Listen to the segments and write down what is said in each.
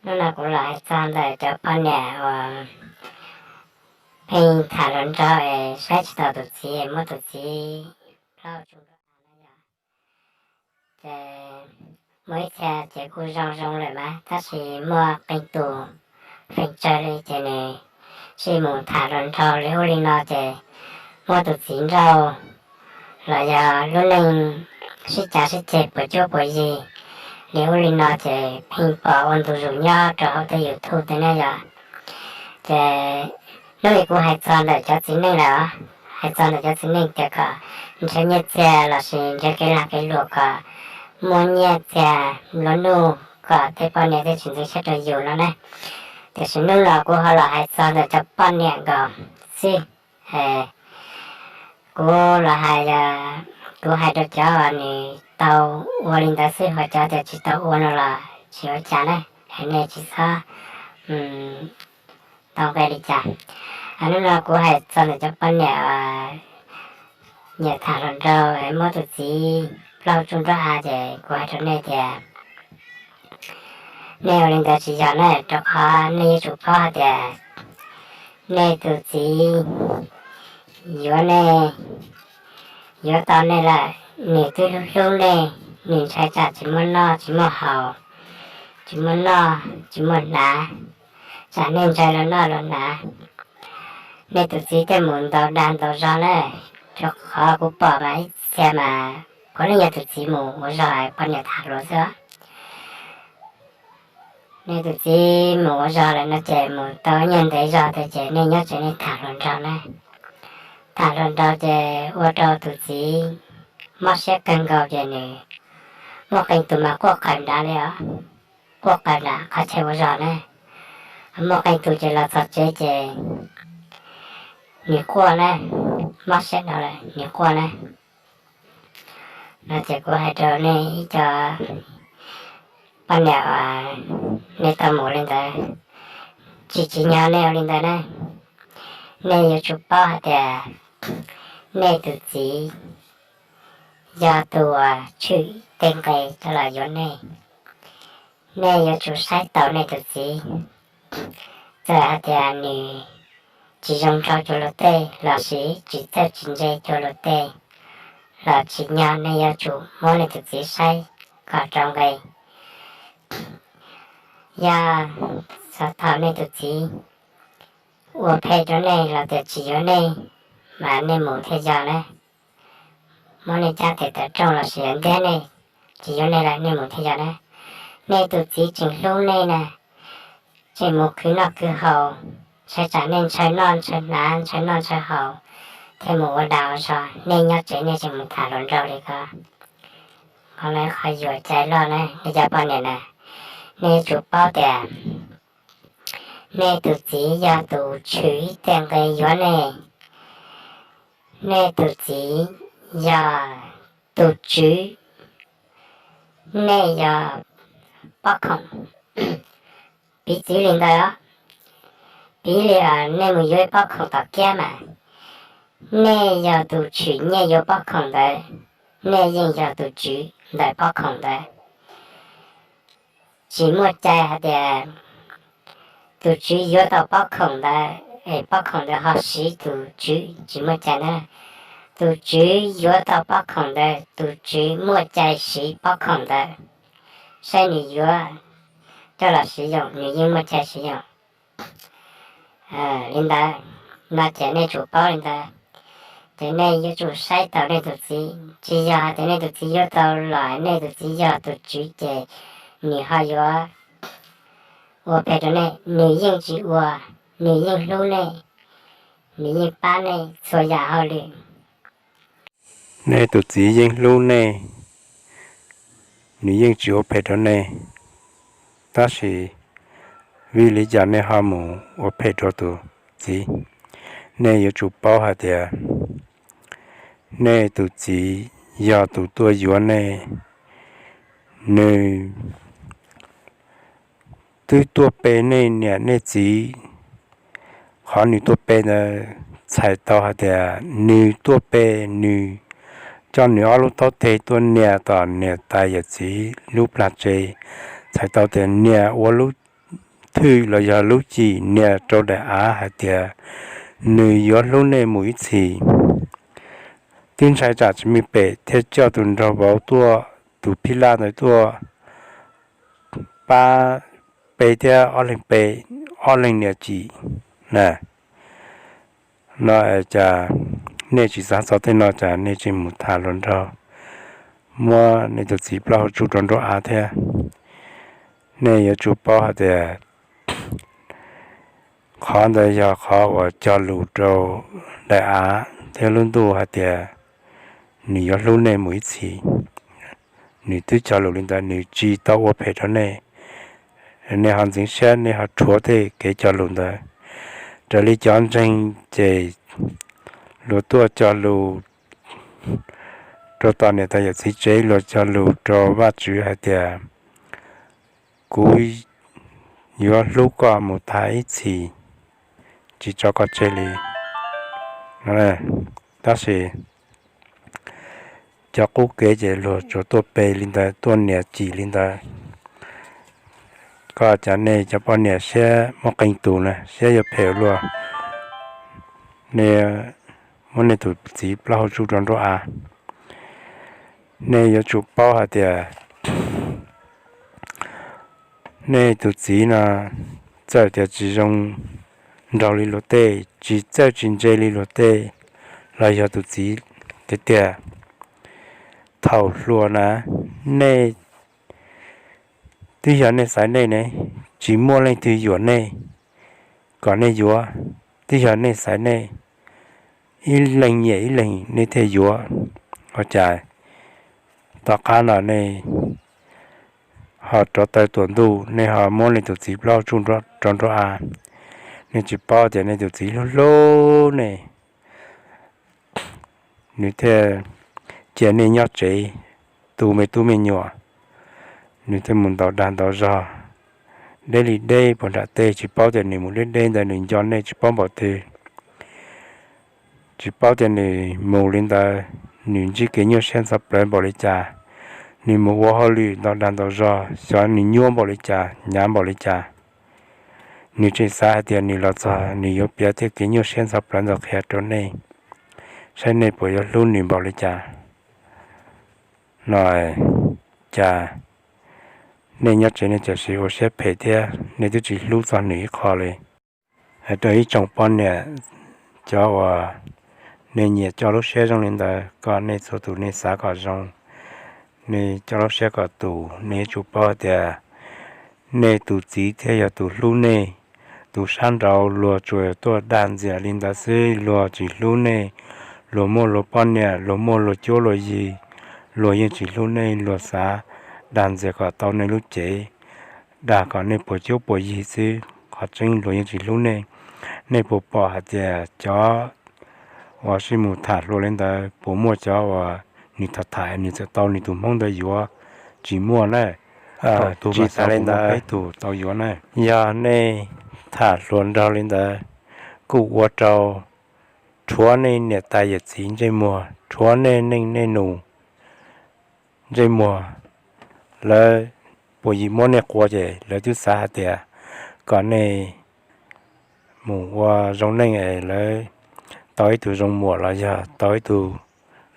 Hnub no kuv los hais txog ntawm cov poj niam uas pheej tham hluas nraug es saib tsis taus tus txiv es muab tus txiv plaub tsu nruab av no yog. Ces muaj ib txhia ces kuj zoo zoo lawm mas tab sis muaj qee tus feem tsawg li ces nws sij mus tham hluas nraug li ub li no ces muab tus txiv nrauj los yog lub neej sib cav sib ceg puas cuab puas yig li ub li no ces pheej pom ua ntu zus nyob rau hauv tej YouTube tej ne yog. Ces hnub no kuv hais txog ntawm cov txiv neej lawm, hais txog ntawm cov txiv neej tias kom nrhiav nyiaj txiag lossis nrhiav kev lag kev luam kom muaj nyiaj txiag nplua nuj kom tej poj niam thiaj tsis ntxeev siab rau yus no ne. Tiam sis hnub no kuv ho los hais txog ntawm cov poj niam nkaus xwb. Kuv los hais, kuv hais rau cov uas nws tau ua li ntawd xwb, ho cov tias tsis tau ua no los tsis ua cas na, nej tsis txhob tau nqe li cas. Hnub no kuv hais txog ntawm cov poj niam nyiam tham hluas nraug muab tus txiv plaub tsu nruab av ces kuv hais rau nej tias nej ua li ntawd tsis yog na, rau qhov nej yuav tsum paub hais tias nej tus txiv yuav nej, yuav tau nej lawm, nws twb hlub hlub nej, nws ntshai tsam tsis muaj noj tsis muaj haus, tsis muaj noj tsis muaj hnav, tsam nej ntshai los noj los hnav, nej tus txiv thiaj mus ntaus dag ntaus zog na. Rau qhov kuv pom mas ib txhia mas puav leej yog tus txiv mus ua zog poj niam tham hluas xwb. Nej tus txiv mus ua zog lawm no ces mus tau nyiaj ntev zog tas ces nej nyob tsev nej tham hluas nraug na. Tham hluas nraug ces ua rau tus txiv mob siab kawg nkaus ces nws muaj qee tus mas quaj qw nrad li os, quaj qw nram qhov chaw ua zog na. Muaj qee tus ces los txog tsev ces nws quaj na, mob siab dhau lawm nws quaj na. No ces kuv hais rau nej ib co poj niam uas nej tau mus li ntawd, tsis tsim nyog nej ua li ntawd na. Nej yuav tsum paub hais tias nej tus txiv yog tus uas tshwm tej nqe coj los yuav nej. Nej yuav tsum saib taus nej tus txiv. Txawm hais tias nws tsis zoo nraug cuag luag tej lossis tsis txawj tsis ntse cuag luag tej los tsim nyog nej yuav tsum muab nej tus txiv saib kom rau nqe. Yog txog thaum nej tus txiv ua phem rau nej los tias tsis yuav nej, mas nej mus thiaj yog na. Muab nej cab tes taw rooj lossis ntiab nej, tsis yuav nej lawm nej mus thiaj yog na. Nej tus txiv tseem hlub nej na, tseem mus khwv noj khwv haus, ntshai tsam nej ntshaw noj ntshaw hnav ntshaw noj ntshaw haus thiaj mus ua dag ua zog, nej nyob tsev nej tseem mus tham hluas nraug li ko. Qhov no qhov yuam cai loj na nej cov poj niam na. Nej yuav tsum paub tias nej tus txiv yog tus tshwm ib tej nqe yuav nej. Nej tus txiv yog tus tswv, nej yog pob khoom. Piv txwv li ntawd, piv li nej mus yuav ib pob khoom tom kiab mas nej yog tus tshwm nyiaj yuav pob khoom ntawd, nej yeej yog tus tswv ntawm pob khoom ntawd. Tsis muaj cai hais tias tus tswv yuav tau pob khoom ntawd es pob khoom ntawd ho siv tus tswv, tsis muaj cai na. Tus tswv yuav tau pob khoom ntawd tus tswv muaj cai siv pob khoom ntawd, saib nws yuav coj los siv yoom nws yeej muaj cai siv yoom. Li ntawd no ces nej tsum paub li ntawd. Ces nej yuav tsum saib taus nej tus txiv, tsis yog hais tias nej tus txiv yuav tau los nej tus txiv yog tus tswv ces nws ho yuav ua phem rau nej, nws yeej tsis ua, nws yeej hlub nej, nws yeej pab nej txhua yam hauj lwm. Nej tus txiv yeej hlub nej, nws yeej tsis ua phem rau nej, tab sis vim li cas nej ho mus ua phem rau tus txiv? Nej yuav tsum paub hais tias nej tus txiv yog tus tuaj yuav nej, nws twb tuaj pe nej niam nej txiv. Qhov nws tuaj pe ntawd txhais tau hais tias nws tuaj pe, nws coj nws ob lub taub teg tuaj nias tom niam tais yawm txiv lub plag tsev, txhais tau tias nias ua lub thwj los yog lub cim nias rau daim av hais tias nws yuav hlub nej mus ib txhis. Twb ntshai tsam tsis me pem thiaj coj tus nraug vauv tuaj, tus phij laj ntawd tuaj pab pe thiab ob leeg pe, ob leeg nias cim na. No cas nej tsis xav txog tej no cas nej tseem mus tham hluas nraug, muab nej tus txiv plaub hau tsuj rau nruab av thiab. Nej yuav tsum paub hais tias qhov ntawd yog qhov uas cog lus rau daim av thiab lub ntuj hais tias nws yuav hlub nej mus ib txhis. Nws twb cog lus li ntawd, nws tsis tau ua phem rau nej. Nej ho ntxeev siab, nej ho rhuav tej kev cog lus ntawd. Raws li cov ntseeg ces luag tuaj cog lus rau tom niam tais yawm txiv tsev, luag cog lus rau Vajtswv hais tias kuv yuav hlub koj mus tas ib txhis, tsis tso koj tseg li. Tab sis cov qub kev ces luag tsuas tuaj pe li ntawd, tuaj nias cim li ntawd. Koj cas nej cov poj niam siab muaj qee tus na, siab yuav phem luaj. Nej muab nej tus txiv plaub hau tsuj rau nruab av. Nej yuav tsum paub hais tias nej tus txiv no txawm tias tsis zoo nraug li luag tej, tsis txawj tsis ntse li luag tej, los yog tus txiv tiag tiag, thaum hluas na, nej, twb yog nej xaiv nej ne, tsis muaj leej twg yuam nej kom nej yuav, twb yog nej xaiv nej, ib leeg nyiam ib leeg nej thiaj yuav. Ua cas tom qab no nej ho rov taw tuam ntuj, nej ho muab nej tus txiv plaub tsuj rau nruab av. Nej tsis paub tias nej tus txiv hlub hlub nej, nws thiaj cia nej nyob tsev tu me tub me nyuam. Nws thiaj mus ntaus dag ntaus zog deb li deb puag nram tej, tsis paub tias nws mus deb deb ntawd nws nco nej tsis paub npaum twg. Tsis paub tias nws mus li ntawd, nws ntsib kev nyuaj siab ntxhov plawv npaum li cas, nws mus ua hauj lwm ntaus dag ntaus zog, xyov nws nyuaj npaum li cas, hnyav npaum li cas. Nws tseem xav hais tias nws los txog nws yuav piav tej kev nyuaj siab ntxhov plawv ntawd qhia rau nej, saib nej puas yuav hlub nws npaum li cas. No cas nej nyob tsev nej cam siv ua siab phem thiab nej twb tsis hlub txog nws ib qho li. Hais rau ib tsoom poj niam, cov uas nej nyiam coj lub siab zoo li ntawd, kom nej txhua tus nej xav kom zoo, nej coj lub siab kom tus, nej yuav tsum paub tias nej tus txiv thiaj yog tus hlub nej. Tus sab nraud luag tsuas tuaj dag ntxias li ntawd xwb, luag tsis hlub nej. Luag muaj luag poj niam, luag muaj luag cuab luag yig, luag yeej tsis hlub nej, luag xav dag ntxias kom tau nej lub cev, dag kom nej puas cuab puas yig xwb, qhov tseeb luag yeej tsis hlub nej. Nej puas pom hais tias cov uas sib mus tham hluas li ntawd puas muaj cov uas nws tham tham nws txawm tau nws tus hmoob ntawd yuav? Tsis muaj na. Thaum tus tsis mas xav li ntawd peb tus tau yuav na. Yog nej tham hluas nraug li ntawd, kuj ua rau rhuav nej niam tais yawm txiv ntsej muag, rhuav nej neej nej nus ntsej muag. Lawv puas yim muab nej qua ces lawv twb xav hais tias kom nej mus ua zoo neej es lawv tau ib tug zoo muam los yog tau ib tug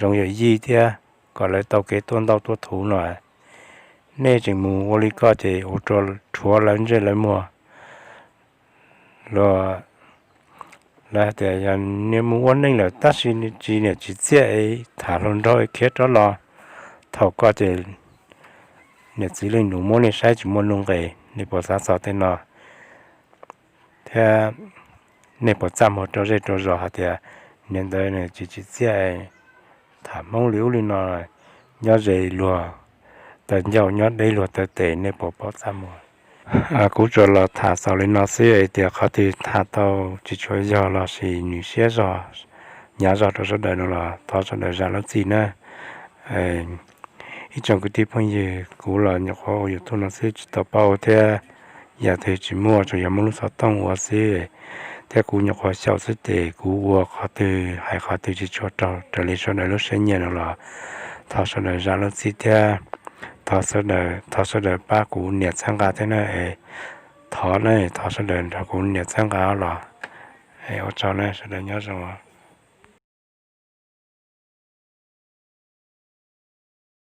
zoo yawm yij thiab kom lawv tau kev tuaj ntauj tuaj thuv no. Nej tseem mus ua li ko ces ua rau rhuav lawv ntsej lawv muag. Luag, lawv hais tias yog niam mus ua neej lawm tab sis tsis niam tsis txiaj es tham hluas nraug khiav rov los, thaum ko ces niam txiv leej nus muab nej saib tsis muaj nuj nqis. Nej puas xav txog tej no? Thiab nej puas txaj muag rau zej rau zos hais tias niam ntawd nws tsis tsim txiaj, tham hmoob li ub li no, nyob ze luag taw ncauj nyob deb luag taw tes? Nej puas paub txaj muag? Kuv tsuas los tham xaus li no xwb, es tias qhov twg tham tau tsis tshua yog los sis nws siab zog, hnyav zog rau sawv daws no los thov sawv daws zam lub txim na. Ib tsoom kwv tij phooj ywg, kuv los nyuam qhuav ua YouTube no xwb tsis tau paub thiab, yam twg tsis muaj tsuas yog muaj lub xov tooj ua xwb, thiab kuv nyuam qhuav xyaum xwb ces kuv ua qhov twg hais qhov twg tsis tshua raug raws li sawv daws lub siab nyiam no los thov sawv daws zam lub txim thiab thov sawv daws pab kuv nias txhawb nqa thiab na. Es Thov na, thov sawv daws nrog kuv nias txhawb nqa los. Ua tsaug na, sawv daws nyob zoo.